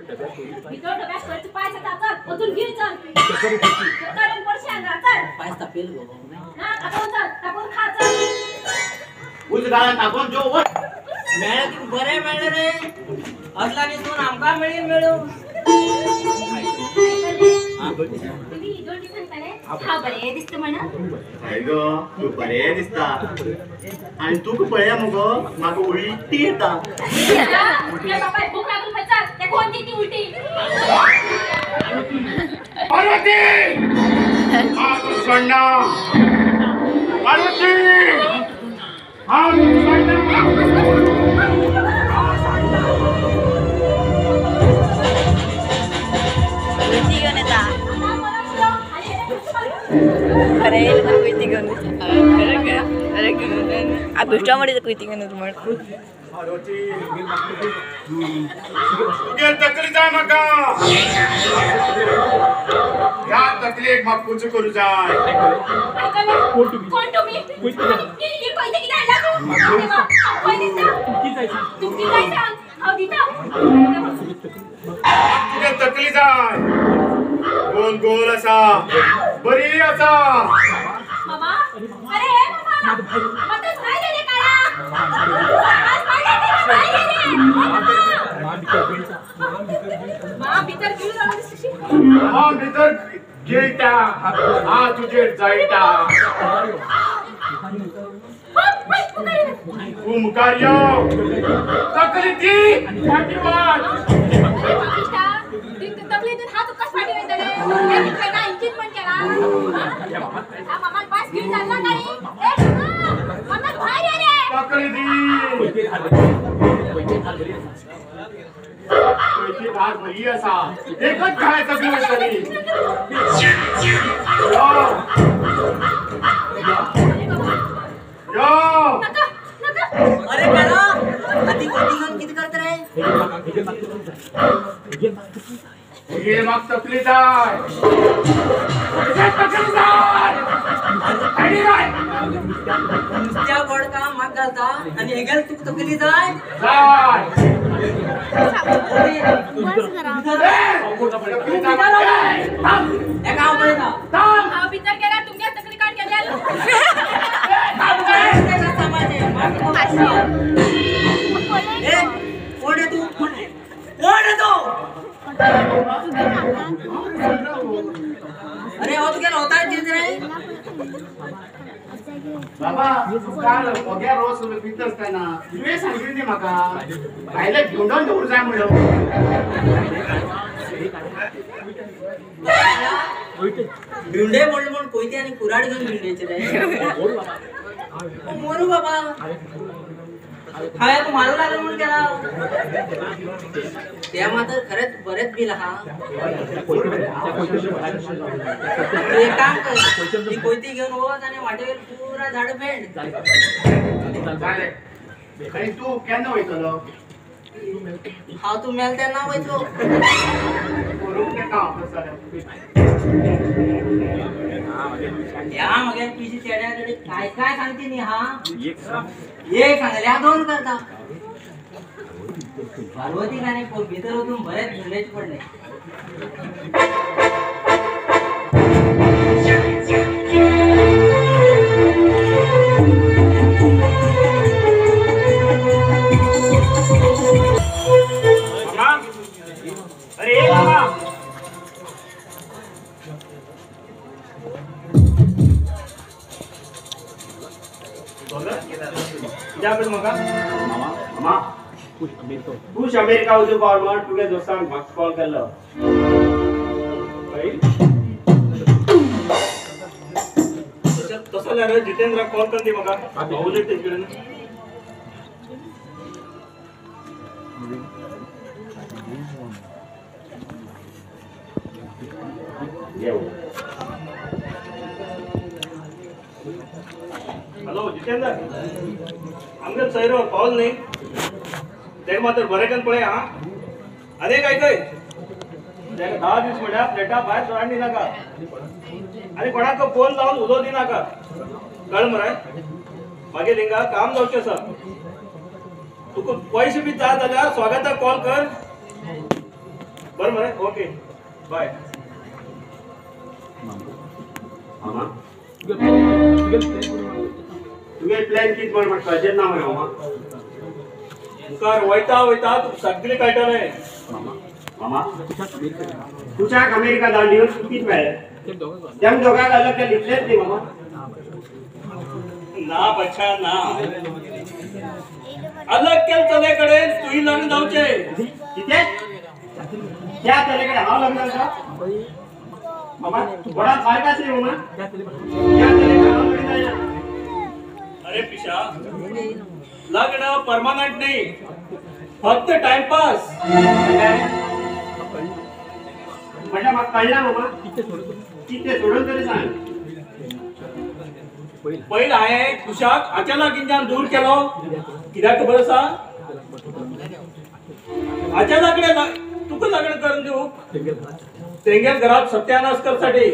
भितर डब्याक खर्च पायस आसा चल वचून घे चल करून पडशे हांगा चल पायस तापेल गो ना तापोवन चल तापोवन खा चल उज घालून तापोवन जेव वच मेळ्ळें तुका बरें मेळ्ळें रे असला न्ही आमकां मेळीन मेळूं तुम्ही दोन दिसांनी हांव बरें दिसता म्हणा हय गो तूं बरें दिसता आनी तुका पळया मुगो म्हाका उलटी येता तुज्या बापायक भूक लागून खंय चल ते कोण दी ती उलटी पार्वती हांव तुका सोडना पार्वती हांव तुका सोडना खरें येयलें मरे कोयती घेवन खरें खरें घेवन आबिश्टा मरे कोयती घेवन म्हण तुगेर तकली जाय म्हाका ह्या तकलेक म्हाका पुजा करूं जाय कोण तुमी कोयते कितें हाडला तूं खंय दिसता तूं कितें जाय सांग हांव दिता तुगेर तकली जाय गोल गोल आसा बरी आसा मामा अरे हे मामा मातच भायर रे काळा मामा भितर गिळून आला दिसता मामा भितर गिळटा हा तुजेर जायटा तूं मुखार यो तकली दी फाटी वाट तकलेतून हात तुकाच फाटी वयतले ना इंजीन पण केला मामाक पास घेऊन चालला काय मामाक भायर ये रे तकली दी कोयती धार बरी आसा एकच घाय तकली वयतली यो यो अरे काळा आती कोयती घेऊन किती करत रे तुगे म्हाका तकली जाय तकली जाय आनी जाय नुस्त्या बडका म्हाका घालता आनी हेगेल तुका तकली जाय जाय एका हांव पळयता हांव भितर गेल्यार तुमगे तकली काड गेल्या कोण रे तूं कोण रे तूं अरे हो तुगे होता कितें रे बाबा काल ओग्या रोस पिता आसतना तुवें सांगिल्लें न्ही म्हाका भायले घेवन दवरूं जाय म्हणलो भिवंडे म्हणलं म्हण कोयते आनी कुराड घेवन भिवंडेचे रे मोरू बाबा हांवें तूं मारूं लागलो म्हूण केला ते मात्र खरेंच बरेंच बील आहा तूं एक काम कर ती कोयती घेवन वच आनी वाटेर पुरा झाड भेंड आनी तूं केन्ना वयतलो हांव तूं मेल तेन्ना वयतलो करूंक तेका हांव ह्या मगे पिशी चेड्या कडेन काय काय सांगती न्ही हा एक सांगल्या दोन करता पार्वती काय भितर वचून बरेच भिवलेच पडले अरे मामा मामा पुश अमेरिका वचून कॉल म्हण तुगे दोस्तान म्हाका कॉल केल्लो तसो जाल्यार जितेंद्राक कॉल कर दी म्हाका उलयत तेजे कडेन हॅलो जितेंद्र आमगे सैरो पावल न्ही तेका मात्र बरें करून पळय आं आनी एक आयकय तेका 10 दीस म्हळ्यार फ्लॅटा भायर सोडून दिनाका आनी कोणाक फोन लावन उलो दिनाका कळ मरे मागीर हिंगा काम जावचें आसा तुका पयशे बी जाय जाल्यार स्वागताक कॉल कर बरं मरे, ओके बाय. मामा तुगे प्लॅन कित म्हण म्हाका कळचें ना मरे मामा. मुखार वयता वयता तुका सगळें कळटलें. मामा तुज्याक अमेरिका धाडून दिवन कित मेळ्ळें? तेम दोगांक अलग केलें इतलेंच न्ही मामा? ना बच्चा ना, अलग केलं चले कडेन तुही लग्न जावचें. कितें? त्या चले कडेन हांव लग्न जावचो? मामा वडान सारकें आसलें मामा, त्या चले कडेन हांव लग्न जायना. अरे पिशा, लग्न परमनंट नाही, फक्त टाइमपास. म्हटल्यार म्हाका कळना मामा, कितें सोडून तरी सांग. पयलीं हांवें कुशाक हाच्या लागींच्यान दूर केलो, कित्याक खबर आसा? हाच्या लागणे तुका लग्न करून दिवंक, तेंगेल घरात सत्यानाश करसाठी.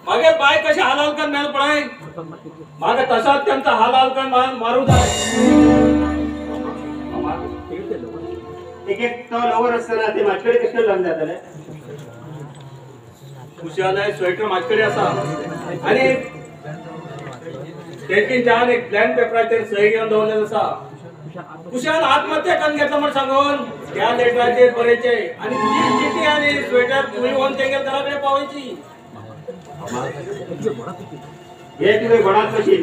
मागीर बाय कशें हाल हाल करून मेल पळय, मागीर तसोच तेंचो हाल हाल करून मारूं जाय. एक एक तो लवर आसतना ते म्हाजे कडेन कशें लग्न जातलें? कुशाले स्वेटर म्हाजे कडेन आसा आनी तेंच्यान एक ब्लँक पेपराचेर सही घेवन दवरलेलो आसा. कुशान आत्महत्या करून घेतला म्हण सांगून त्या लेटराचेर बरयचें आनी ती चिटी आनी स्वेटर तुवें व्हरून तेंगेल घरा कडेन पावयची. हे तुवें घोडाक कशी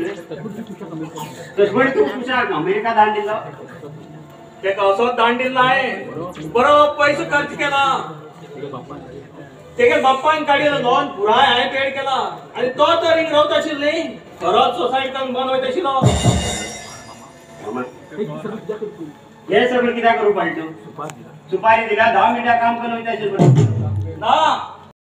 तशें म्हण तूं कुशाक अमेरिका धाडून दिलो? तेका असोच धाडून दिलो हांवें, बरो पयसो खर्च केला. तेगे बाप्पान काडिल्लो लोन पुराय हांवें पेड केला आनी तो तर हिंग रावता आशिल्लो न्ही, खरोच सोसायट करून बंद वयता आशिल्लो. हे सगळें कित्याक करूं पडलें? सुपारी दिल्या 10 मिनटां काम करून वयता आशिल्लो. ना,